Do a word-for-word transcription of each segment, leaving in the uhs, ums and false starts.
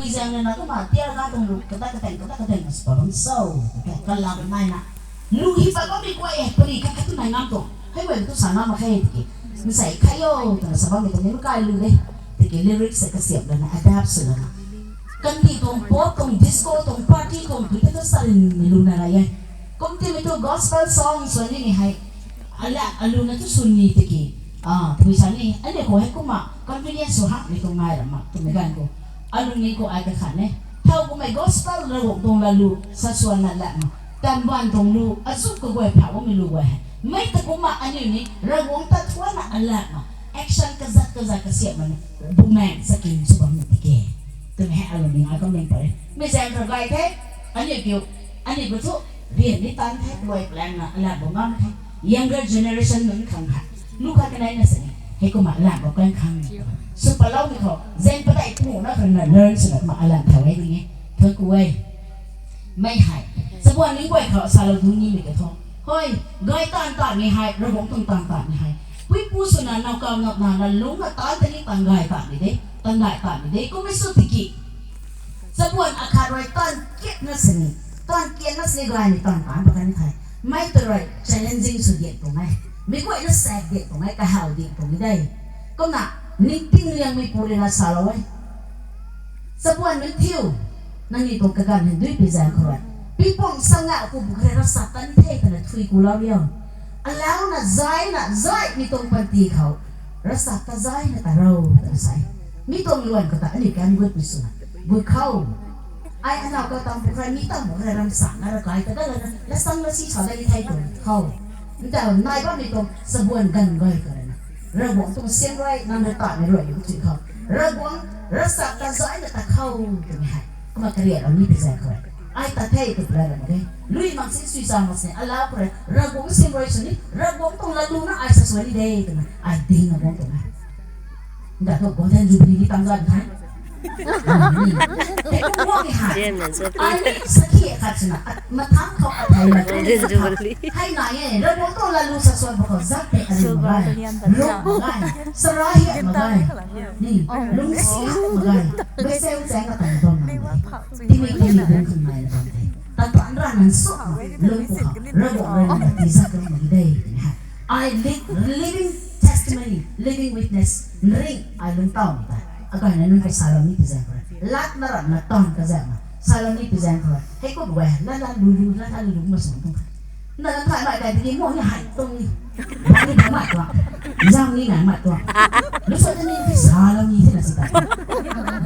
Pui zaeng na kumna tiar ga tuang lu kata kateng kata kateng na sw pa bam so. Kalam nai na. Lu hi pa bam mi kuay e, pari khat khat tu nai ngam tuang. Hei guay tu sa ngam mak khe tiki. Nsei khayo twna sa bam mi tuang ni makai lu de. Tiki lyrics se kasiap lana, adapt sw lana. Kandih tuang pop tuang disco tuang party tuang pui ta sa rin ni lu na rai e. Kum ti mi tu gospel song sw ni ni hei. Ala alu na tu sw ni tiki. Ah, tui sa ni, ane khou hei kumna convenience sw hak ni tuang nai ra mak, twmei ganv khou. Alu ni khou ai kakhan e. Thau kummei gospel Ravguangc tuang lalu, sa swan na lat ma. Tamban tuang lu, azu kaguay pha bammei lu guay hei. Mei ta kumna aniu ni, Ravguangc ta thuan na alat ma. Action kazat kazat kasiap ma ni. Bumaeng sa kin sw bam ni tiki. Twmei hei alu ni ai kam ning pare. Mei zaeng kha gay the, aniu kiu, aniu bu thu, rian ni tan the, luai plan na, alat bu ngam the. Younger generation nunc khang ha. Lu khat kanei na sini. Hei kumna alat bu kan khang. Sw palou ni khou, zaeng padeih pu na khang na learn sw na kumna alat thau e ni nge. Thau ku e. Mei hei. Sabuan ning guay khou salou du ni mei ka tho. Hoi, gay taanv taanv ni hei, Ravguangc tuang taanv taanv ni hei. Pui pu sw na, nau kau nau na, na lung na taanv ta ni taanv gay taanv ni de, taanv gay taanv ni de, kum mi sw tiki. Sabuan akhat rui taanv kiat na sini, taanv kiat na sini gay ni taanv taanv pa kan thei. Mei tu rui challenging sw dian tuang e. Mi guay na sak dian tuang e, kahaw dian tuang ni de. Kumna, ningting liang mi pu ri na salou e. Sabuan mi thiu, nangniw tuang kaganv hei dui pi zaeng khou rui. Pipang sa nga ku bu khe rasa tan the twna thui ku lau riu. Alau na zai na zai mi tuang panty khou. Rasa ta zai na ta rou ta sai. Mi tuang luan khou ta aniu kan gut mi sw na. Gut khou. Ai anau ka tam bu khe mi tam bu khe ram sa na ra kai ta da la na. La sang la si sa da ni thei tuang khou. Nta nai bam mi tuang sabuan ganv gay ka na. Ravguangc tuang siam rui, nang rui ta ni rui, yu tui khou. Ravguangc, rasa ta zai na ta khou, twmei hei. Kumna kariak rou ni pi zaeng khou. Ai ta the tw pla ra mak de. Lui mak si, sui sa mak si, alau khou rui. Ravguangc siam rui sw ni, Ravguangc tuang lalu na ai sa sw ni de, twna. Ai ding na bam tuang e. Nda tu golden jubilee ni tang zan the. Ai ni sakhi khat sw na, mathang khou athei na tu ni sa khat. Hei nai e, Ravguangc tuang lalu sa sw bam khou zak te ani mak gay. Lung mak gay. Sara hiak mak gay. Ni, lungsi mak gay. Beiseu chang ka tang bam nang de. Timi timi bung khang nai na bam de. Tang pan ra nang suk ma, lung ku khou. Ravguangc rui na ti zak lung mak de. Ai li-, living testimony, living witness, ring ai lung tau mi ta. Akai na nunc kai salou ni pi zaeng khou. Lat na ram na tawn ka zaeng ma. Salou ni pi zaeng khou. Hei kum guay, la la lu lu, la la lu lu ma sung tuang. Na na thay mai kai tiki mo ni hai tuang ni. Ni ba mai tuang. Zang ni nai mai tuang. Lu sa ni ki salou ni thina si ta.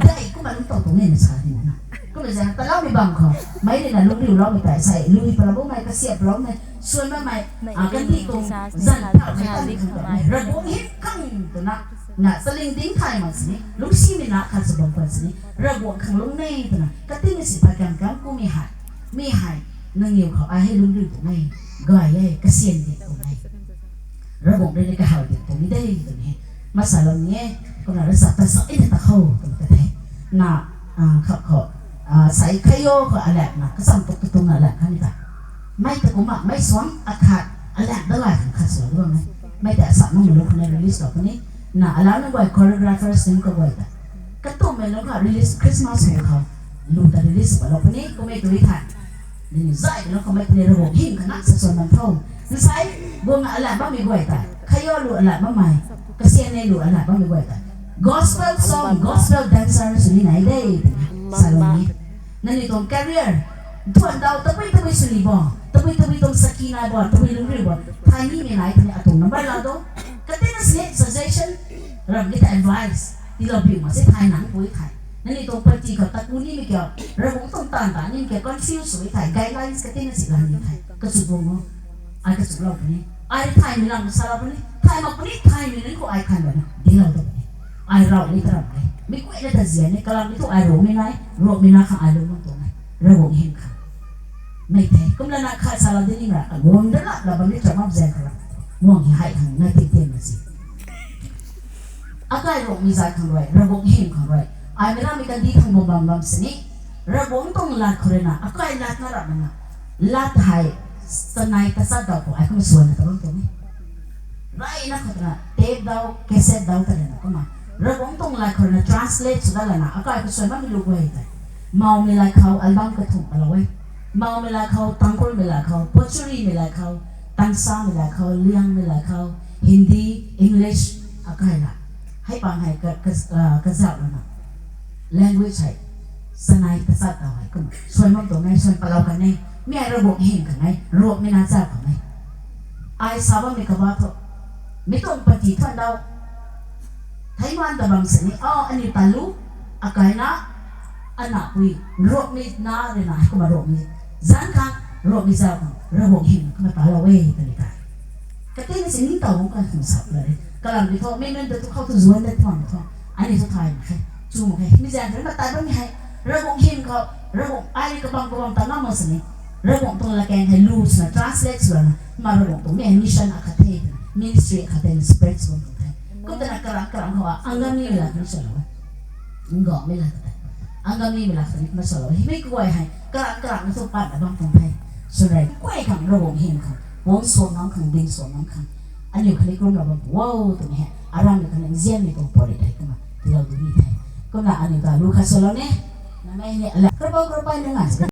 Dai kumna lung tau tuang ni na sa ni na. Kumna zaeng ta lau mi bam khou. Mei ni na lu lu lau mi tai sai. Lu mi pa lau bo mai ka siap lau mai. Suan ma mai, a, kan di tuang zan thau hei tan khang tuang e. Ravguangc hym khang twna, na, saling ding thay mak sini, lungsi mi na khat sw bam khwan sini, Ravguangc khang lung nei twna, kating si pha kam kam ku mi hei, mi hei, nangniw khou ai hei lungriu tuang e, gay e, kasian di tuang e. Ravguangc rui ni kahaw di tuang e de, twmei hei. Masa lou ni e, kumna rasa ta sa e ta khou, twna ta the. Na, a, khap khou, a, sai khayo khou alat na, kasam tuk tu tung na alat kha ni ta. Mei ta kumna, mei suang akhat, alat da lai khang khat sw lou duang e. Mei ta sa nung lou khou na release lou puni. Na, alau na guay choreographers ning kaguay ta. Katumei lou khou release Christmas hei khou. Lu ta release pa lou puni, kumei tui than. Ni zai lou khou mei puni Ravguangc hym khana sa sw nam tho. Nsai, guang alat bammei guay ta. Khayo lu alat bammei. Kasian nei lu alat bammei guay ta. Gospel song, gospel dancer sw ni nai de. Sa lou ni. Nangniw tuang career. Thuan dau tabui tabui sw ni bo. Tabui tabui tuang saki nai bo. Tabui lungriu bo. Thay ni mi nai tini atuang number la do. Katina sini suggestion. Ram kita advice. Ti lou biu ma se thay nang pui thay. Nangniw tuang party khou ta ku ni mi kiu. Ravguangc tuang tan ta ni mi kiu confuse sw thay. Guidelines katina si la ni thay. Kachu bu mo. Ai kachu lou puni. Ai thay mi lam sa lou puni. Thay mak puni, thay mi nunc khou ai khan bam ni. Di lou tu puni. Ai rau ni ta ram ai. Mi kuay na ta zian ni, kalam ni thu ai rou mi nai, rou mi na khang ai lou lung tuang nai. Ravguangc hym khang. Mei the, kum lana khat sa lou di ni ra, a guang da la, la bam ni ta map zaeng khou la. Guang hei hai khang, nai ting ting na si. Akai rou mi zai khang rui, Ravguangc hym khang rui. Ai mi ram mi kan di khang bam bam bam sini. Ravguangc tuang lat khou rui na, akai lat na ram na. Lat hei, sanai ta sa dau khou, ai kum suan na ta bam tuang ni. Rai na khou ta na, tape dau, cassette dau ta rui na, kumna. Ravguangc tuang lat khou na translate sw dat lana akai khou suan bammei lu guay tei. Maumei lat khou album kathumh palou e. Maumei lat khou, Tangkhulmei lat khou, Pochurimei lat khou, Tansamei lat khou, Liangmei lat khou, Hindi, English, akai la. Hei pang hei ka, ka, ah, kazauh lana. Language hei. Sanai tachat tau hei kum. Suan bam tuang e, suan palou kan e. Mi hei Ravguangc hym kan e. Ruakmei na zauh kan e. Ai sa bammei kaba thu. Mi tuang party thuan dau. Thei man ta bam sini, oh, aniu ta lu, akai na, ana pui, ruakmei na rui na, kumna ruakmei, zanc khang, ruakmei zauh khang, Ravguangc hym kumna talou e, twmei tei. Katena si ning taw bam kan khang sa la re. Kalam di thu, mei nunc ta tu khou tu zuan da tuang thu. Aniu thu thay mak khe, chu mak khe. Mi zaeng rui na tat bammei hei, Ravguangc hym khou, Ravguangc ai ni kabam kabam ta ngam mak sini. Ravguangc tuang latkaeng hei lu swna, translate swna, ma Ravguangc tuang mi hei mission akhat the, ministry akhat the, spread sw bam tuang the. Kum twna karam karam khou a, Angamimei lat ni swlou e. Angamimei lat ta. Angamimei lat ni kumna swlou e. Himei kaguay hei, karam karam na thu patna bam tuang the. Swrei, kaguay khang Ravguangc hym khang. Puang suan nam khang, ding suan nam khang. Aniu khatni kumna bam, wow, twmei hei. Aram ni khatni nzianmei tuang pori thei kumna. Tilou tu ni the. Kumna aniu ta lu khat swlou ne. Namei ni, ala, karapou karapai na ngan.